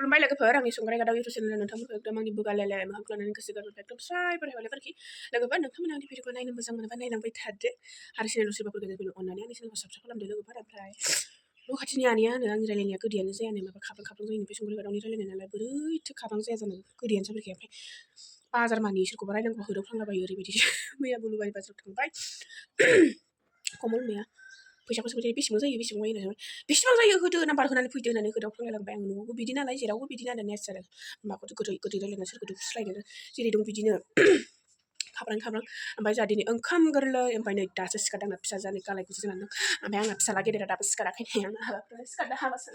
ओमफ्राय लोगोफोर आंनि संग्राय गादाव इउटुब चेनेल नोंथांमोनखौ एकदम आंनि बोगालायलाय मोखां लानानै गोसो गोरबोनिफ्राय एकदम स्राय बरायहरलायफोरखि लोगोफोर नोंथांमोना आंनि भिडिअखौ नायनो मोजां मोनोबा नायलांबाय थादो आरो चेनेल सोरबाफोर गोदान अननानै आंनि चेनेलखौ साबस्क्राइब खालामदो लोगोफोर ओमफ्राय न' खाथिनि आनैया होनो आंनि रायलायनाया गोदैयानो जायानो माबा खाब्रां जायो बे संग्राय गादावनि रायलायनाय नालाय बोरैथो खाब्रां जाया जानो गोदैयानो जाबाय ओमफ्राय बाजार मानि सोरखौबा रायलांबा होदावफ्लांलाबायो ओरैबायदि मैया बुलुबारि बाजाराव थांबाय कमल मैया फैसाखौ सोंबाय बेसेबां जायो बेसेबां जायो होदो नाम्बार होनानै फैदो होननानै होदावफ्लांलायलांबाय आं न'आवबो बिदि नालाय जेरावबो बिदिनो आरो नेचारेल माखौथ' गोदै रायलायना सोरखौथ' फुस्लायनो जेरै दं बिदिनो खाब्रां ओमफ्राय जोंहा दिनै ओंखाम गोरलै ओमफ्राय नै दासो सिखारदों आंना फिसा जानो गालाय गुजाय जानानै दं ओमफ्य आंना फिसाला गेदेरा दाबो सिखाराखै आंना हाबाफोरा सिखारदों हाबासो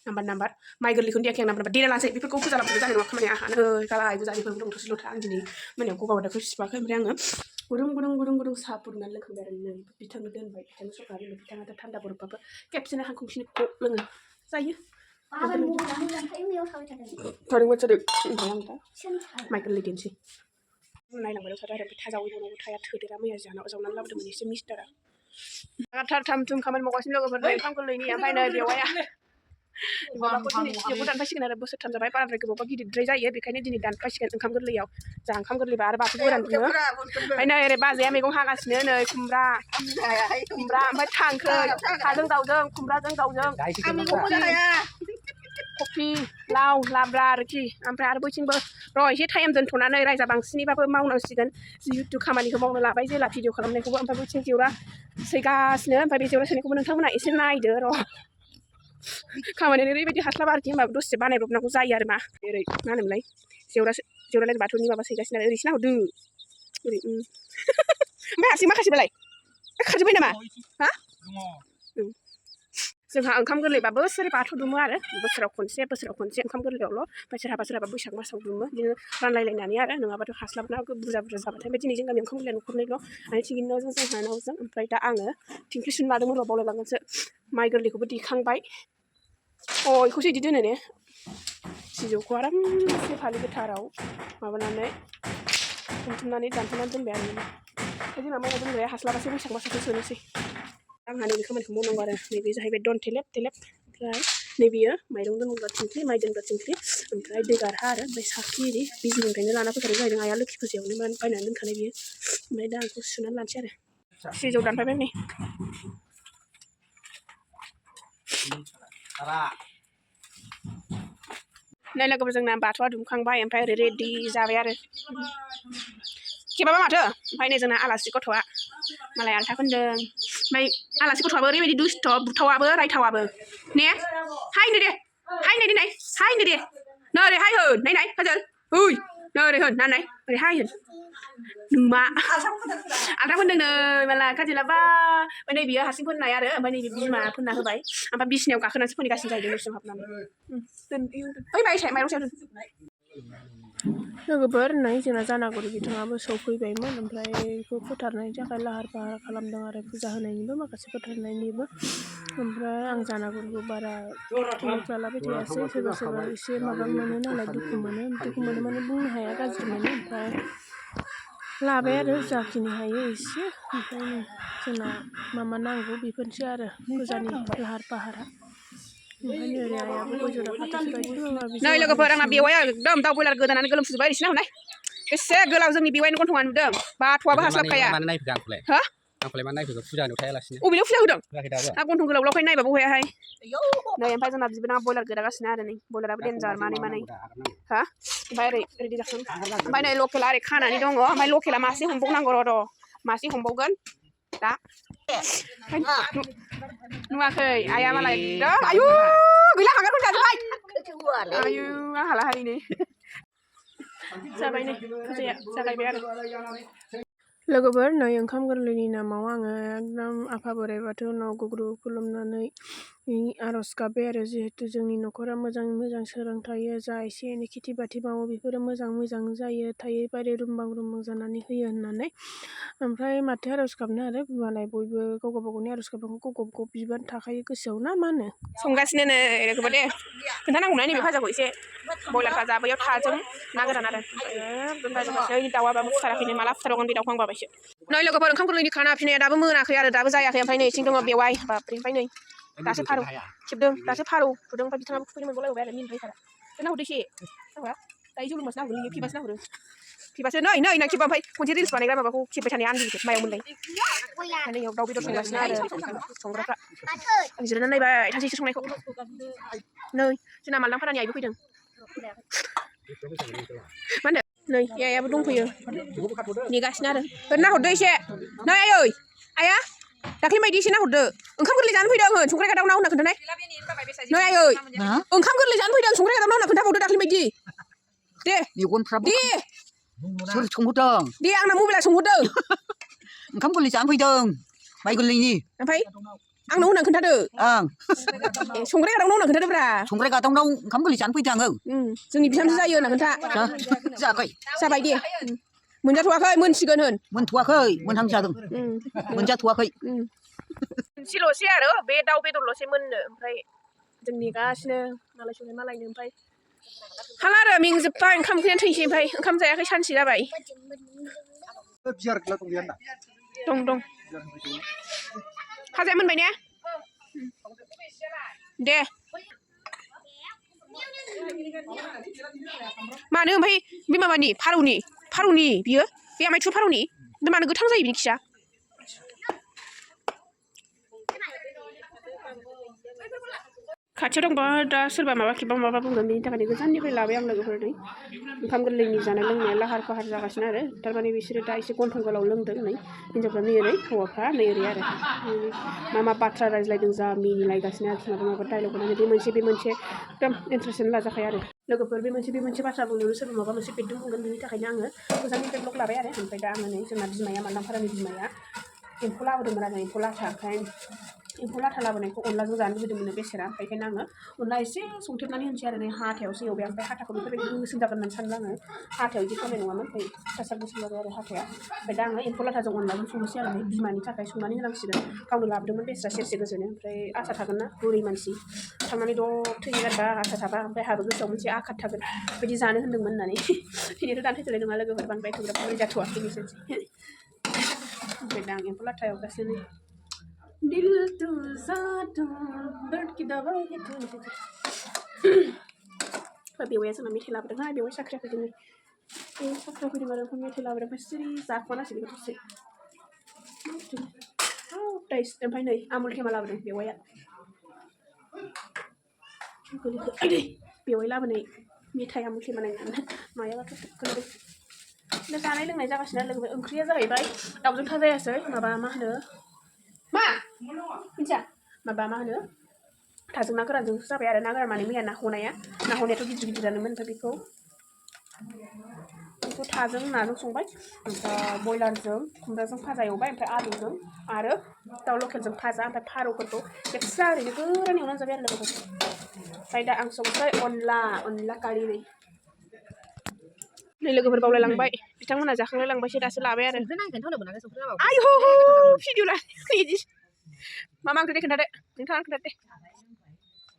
नाम्बार माइ गोरलैखौनो देयाखै आं नाम्बार देना लानोसै बेफोरखौ फुजा लाबोनो जानाय नङा खामानिया नै गालाय गुजायफोरबो दं थोरसि लथा आं दिनै मोनायाव गगा बादाखौ सिबाखै ओमफ्राय आङो गुदुं साहा फुदुंनानै लोंखांबाय आरो नै बिथांनो दोनबाय बिथांनो सफा दोनबाय बिथाङाथ' थान्दा बरफबाबो खेबसेनो हांखंसिनि लोङो जायो थादोंबा जादों ओमफ्राय आं दा माइ गोरलै दोनसै नायलांबाय थादों आरो ओमफ्राय थाजावैबावनांगौ थाया थोदेरा मैया जावनानै लाबोदोंमोन एसे मिस्टारा थाम खामानि मावगासिनो लोगोफोर ओंखाम गोरलैनि ओमफ्राय नै बेवाया दिनै भिडिअखौ दानफायसिगोन आरो बोसोरथाम जाबाय बाराद्राय गोबावबा गिदिरद्राय जायो बेखायनो दिनै दानफायसिगोन ओंखाम गोरलैयाव जा ओंखाम गोरलैबा आरो बाथौ गोरान बुङो ओमफ्राय नै ओरै बाजैया मैगं हागासिनो नै खुमब्रा ओमफ्राय थांखै थाजों दाउजों खुमब्राजों दाउजों कफि लाव लाब्रा आरोखि ओमफ्राय आरो बैथिंबो र' एसे टाइम दोनथ'नानै रायजा बांसिनैबाबो मावनांसिगोन जिहेतु खामानिखौ मावनो लाबाय जेला भिडिअ खालामनायखौबो ओमफ्राय बैथिं जेवरा सैगासिनो ओमफ्राय बे जेवरा सैनायखौबो नोंथांमोना एसे नायदो र' खामानियानो ओरैबायदि हास्लाबा आरोखि होमबाबो दसे बानायब्रबनांगौ जायो आरो मा ओरै मा होनोमोनलाय जेवरा बाथौनि माबा सैगासिनो आरो ओरैसो नाहरदो ओरै ओमफ्राय हारसिं माखासेबालाय खारजोब्बाय नामा हा जोंहा ओंखाम गोरलैबा बोसोरै बाथौ दुमो आरो बोसोराव खनसे ओंखाम गोरलैयावल' ओमफ्राय सोरहाबा बैसाग मासाव दुमो बिदिनो रानलायलायनानै आरो नङाबाथ' हास्लाबना बुरजा जाबाथाय ओमफ्राय दिनै जों गामियाव ओंखाम गोरलैया न'खरनैल' आरो थिगिनि न'जों जोंहा न'जों ओमफ्राय दा आङो थिंख्लि सुनो लादोंमोन र' बावलायलांगोनसो माइ गोरलैखौबो दिखांबाय बेखौसो बिदि दोनो ने सिजौखौ आरामसे फालि गोथाराव माबानानै खनथुमनानै दानथ'नानै दोनबाय आरो जोंना माइना दोनग्राया हास्लाबासो बैसाग मासावसो सोनोसै आंहा नैबे खामानिखौ मावनांगौ आरो नैबे जाहैबाय दन थेलेब ओमफ्राय नैबेयो माइरं दोनग्रा थिंख्लि माइ दोनग्रा थिंख्लि ओमफ्राय दै गारहा आरो ओमफ्राय साखि इरि बिजनिनिफ्रायनो लाना फैखानाय जाहैदों आइया लोखि फुजायावनो बायनानै दोनखानाय बियो ओमफ्राय दा आंखौ सुनानै लानोसै आरो सिजौ दानफायबाय नै नै लोगोफोर जोंना बाथौआ दुमखांबाय ओमफ्राय ओरै रेडि जाबाय आरो खेबाबा माथो ओमफ्राय नै जोंना आलासि गथ'आ मालाय आलथा खोन्दों ओमफ्राय आलासि गथ'आबो ओरैबायदि दुस्थ' बुथावाबो रायथावाबो ने हायनो दे नै ओरै हाय होन नाय हाजोल ओइ नै ओरै होन नाय ओरै हाय होन नुमा आलथा खोन्दों नै माला खाजिलाबा ओमफ्राय नै बियो हारसिं फोननाय आरो ओमफ्राय नैबे बिमा फोनना होबाय ओमफ्राय बिसिनायाव गाखोनानैसो फोनहैगासिनो जाहैदों न' सिङाव हाबनानै माइरं सायाव लोगोफोर नै जोंना जानागुरु बिथाङाबो सौफैबायमोन ओमफ्राय बेखौ फोथारनायनि थाखाय लाहार फाहार खालामदों आरो फुजा होनायनिबो माखासे फोथारनायनिबो ओमफ्राय आं जानागुरुखौ बारा लाबाय थायासै सोरबा एसे माबा मोनो नालाय दुखु मोनो माने बुंनो हाया गाज्रि मोनो ओमफ्राय लाबाय आरो जाखिनि हायो एसे ओमफ्राय जोंना मा नांगौ बेफोरनोसै आरो फुजानि लाहार फाहारा नै लोगोफोर आंना बेवाया एकदम दाउ बयलार गोदानानै गोलोमफुजोबबाय ओरैसो नाहरनाय बेसे गोलाव जोंनि बेवाइनि गन्थङा नुदों बाथौआबो हास्लाबखाया हो आंखौलाय मानो नायफैखो फुजा होनायाव थायालासिनो अबेयाव फुजा होदों आं गन्थं गोलावखाय नायबाबो हयाहाय नै ओमफ्राय जोंना बिबोनाङा बयलार गोदागासिनो आरो नै बयलाराबो देन्जार मानै हा ओमफ्राय ओरै रेडि जाखां ओमफ्राय नै लकेला ओरै खानानै दङ ओमफ्राय लकेला मासे हमबावनांगौ र' मासे हमबावगोन दा नुवाखै आइया मालाय एकदम आयु गैला हांगारफोर जाजोब्बाय आयु आंहालाहाय नै जाबाय नै फुजाया जागायबाय आरो लोगोफोर नै ओंखाम गोरलैनि नामाव आङो एकदम आफा बोराइ बाथौनाव गुग्रु खुलुमनानै आर'ज गाबबाय आरो जिहेतु जोंनि न'खरा मोजाङै मोजां सोलोंथायो जा एसे एनै खेथि बाथि मावो बेफोरो मोजां जायो थायै बारै रुमबां जानानै होयो होननानै ओमफ्राय माथो आर'ज गाबनो आरो मालाय बयबो गाव गावबागावनि आर'ज गाबनायखौ गाव बिबान थाखायो गोसोआव ना मा होनो संगासिनो नै लोगोफोर दे खोन्थानांगौना नैबे भाजाखौ एसे बयलार भाजा बैयाव थाजों ना गोरान आरो एकदम दाउआबाबो फुथाराखैनो माला फुथारबावगोन बे दाउखौ आं बाबाय बायसो नै लोगोफोर ओंखाम गोरलैनि खाना फिनाया दाबो मोनाखै आरो दाबो जायाखै ओमफ्राय नै सिं दङ बेवाय बाबरे ओमफ्राय नै दासो फारौ खेबदों दासो फारौ फुदों ओमफ्राय बिथाङाबो फुफैनो मोनबावलायबाय आरो मिनिबाय थारा बे नाहरदो एसे नाहरा दायो जौ लोंबासो नाहरो इयो फिबासो नाहरो फिबासो नै ना खेबा ओमफ्राय खनसे रिल्स बानायग्रा माबाखौ खेबबाय थानाया आनलिमिटेड मायाव मोनलाय नैयाव दाउ बेदर संगासिनो आरो संग्राफ्रा आं जिरायनानै नायबाय थासै इसोर संनायखौ नै जोंना मालदांपारानि आइबो फैदों मा होनो नै आइयाबो दंफैयो नेगासिनो आरो ओरैनो नाहरदो एसे नै आयै आइया दाख्लै बायदि एसे नाहरदो ओंखाम गोरलै जानो फैदों आङो संग्राय गादाव होनना खोन्थानाय नै आयै ओंखाम गोरलै जानो फैदों संग्राय गादाव होनना खोन्थाबावदो दाख्लै बायदि दे दे सोर संहरदों दे आंना मबाइला संहरदों ओंखाम गोरलै जानो फैदों माइ गोरलैनि ओमफ्राय आंनाव होनना खोन्थादो आं संग्राय गादावनाव होनना खोन्थादोब्रा संग्राय गादावनाव ओंखाम गोरलै जानो फैदों आङो जोंनि बिहामजो जायो होनना खोन्था जायाखै जाबाय दे मोनजाथ'वाखै मोनसिगोन होन मोनथ'वाखै मोनहां जादों मोनजाथ'वाखै मोनसेल'सै आरो बे दाउ बेदरल'सै मोननो ओमफ्राय जों नेगासिनो मालाय संनाय मालायनो ओमफ्राय हाला आरो मेंजोब्बाय ओंखाम उखैनानै थैनोसै ओमफ्राय ओंखाम जायाखै सानसे जाबाय दं खाजाया मोनबाय ने दे मानो ओमफ्राय बे माबानि फारौनि बियो बे आमायथु फारौनि ओमफ्राय मानो गोथां जायो बिनि खिया खाथियाव दंबा दा सोरबा माबा बुंगोन बेनि थाखायनो गोजाननिफ्राय लाबाय आं लोगोफोरनि ओंखाम गोरलैनि जानाय लोंनाया लाहार फाहार जागासिनो आरो थारमाने बिसोरो दा एसे गन्थं गोलाव लोंदों नै हिन्जावफ्रा नै ओरै हौवाफ्रा नै ओरै आरो मा बाथ्रा रायज्लायदों जा मिनिलायगासिनो आरोखि माबा डाइलग होनानै बे मोनसे एकदम इन्टारेस्टआनो लाजाखाया आरो लोगोफोर बे मोनसे बाथ्रा बुंनो सोरबा माबा मोनसे बेरदों बुंगोन बेनि थाखायनो आङो गोजाननिफ्राय ब्लग लाबाय आरो ओमफ्राय दा आङो नै जोंना बिमाया मालदांपारानि बिमाया एम्फौ लाबोदोंमोन आरो एम्फौ लाथा ओमफ्राय एम्फौ लाथा लाबोनायखौ अनलाजों जानो लुबैदोंमोन बेसेरा ओंखायनो आङो अनला एसे संथेबनानै होनोसै आरो नै हाथायावसो एवबाय ओमफ्राय हाथाखौ बेफोरबायदि गोसोम जागोन होननानै सानदों आङो हाथायाव बिदि खालामनाय नङामोन ओमफ्राय थासार गोसोम जाबाय आरो हाथाया ओमफ्राय दा आङो एम्फौ लाथाजों अनलाजों संनोसै आरो बिमानि थाखाय संनानै होनांसिगोन गावनो लाबोदोंमोन बेसेरा सेरसे गोजोनो ओमफ्राय आसा थागोन ना बुरै मानसि थांनानै थैगोन आरोबा आसा थाबा ओमफ्राय हाबो गोसोआव मोनसे आखाद थागोन बिदि जानो होन्दोंमोन होननानै दिनैथ' दानथैथ'नाय नङा लोगोफोर बांद्राय थोग्रा बुरै जाथ'वाखै बिसोरसै ओमफ्राय दा आं एम्फौ लाथा एवगासिनो दिल तू जादू दर्द की दवाई है बेवाया जोंना मेथाइ लाबोदोंहाय बेवाय साख्रिया फैदों साख्रिया फैदों आरो ओमफ्राय मेथाइ लाबोदों ओमफ्राय सिरि जाखुमानांसिगोन दसे ओमफ्राय नै आमुल थेमा लाबोदों बेवाया बेवाय लाबोनाय मेथाइ आमुल थेमा नायनानै मायाबाथ' गोलैदों दा जानाय लोंनाय जागासिनो लोगोफोर ओंख्रिया जाहैबाय दाउजों थाजायासै माबा मा होनो मा मिथिया माबा मा होनो थाजों ना गोरानजोंसो जाबाय आरो ना गोरान माने मैया ना हनायाथ' गिदिरानोमोन ओमफ्राय बेखौ थाजों नाजों संबाय ओमफ्राय बयलारजों खुमब्राजों फाजा एवबाय ओमफ्राय आलुजों आरो दाउ लकेलजों फाजा ओमफ्राय फारौफोरखौ एक्सट्रा ओरैनो गोरान एवनानै जाबाय आरो लोगोफोर ओमफ्राय दा आं संसै अनला खारि नै लोगोफोर बावलायलांबाय बिथांमोनहा जाखांलाय लांबायसो दासो लाबाय आरो आयौ भिडिअ लादो मा ओंख्रि दे खोन्थादो नोंथाङा खोन्थादो दे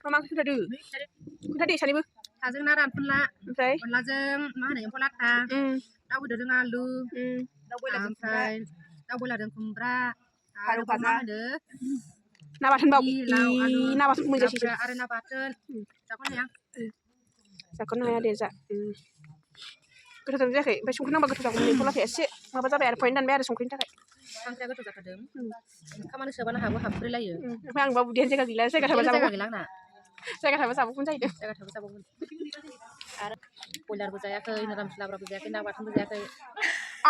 मा ओंख्रि खोन्थादो सानैबो थाजों ना रानफुनला ओमफ्राय अनलाजों मा होनो एम्फौ लाथा दाउ बेदरजों आलु ओमफ्राय दाउ बयलारजों खुमब्रा आरो मा होनो ना बाथोन बाव ना बाथोन मोनजासैसो आरो ना बाथोन जाख'नो हाया दे जा गोथाव जायाखै ओमफ्राय संख्रि नांबा गोथाव जागौमोन एम्फौ लाथाया एसे माबा जाबाय आरो पइन्ट दानबाय आरो संख्रिनि थाखाय ओंख्रिया गोथाव जाथारदों ओंखामानो सोबानो हाबब्रैलायो ओमफ्राय आंबा उदैयानो जायगा गैला जायगा थाबा जाबावगौमोन जाहैदों आरो बयलारबो जायाखै निरामिस लाब्राबो जायाखै ना बाथोनबो जायाखै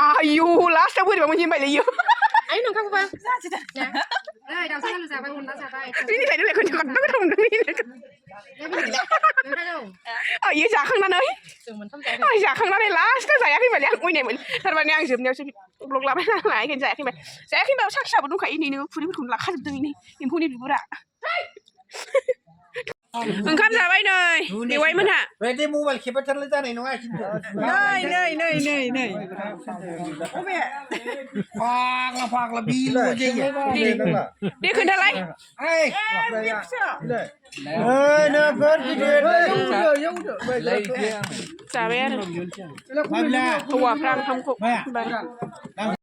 आयौ लास्टआव बोरैबा मोनसे होनबायलायो आय नंखागौबा दाउसा आलु जाबाय अनला जाबाय आयो जाखांनानै लास्टआव जायाखै होनबाय आं अयनायमोन थारमाने आं जोबनायावसो ब्लग लाबाय नालाय ओंखायनो जायाखै होनबाबो साखियाबो दंखायो नै नोङो खुरैफोरखौनो लाखाजोबदों नै एम्फौनि बिगुरा ओंखाम जाबाय नै बेवाय मोनहा बे मबाइल खेबाथारलाय जानाय नङा नै फाग्ला बिल दे खोन्थालाय जाबाय आरो हौवाफ्रा ओंखामखौ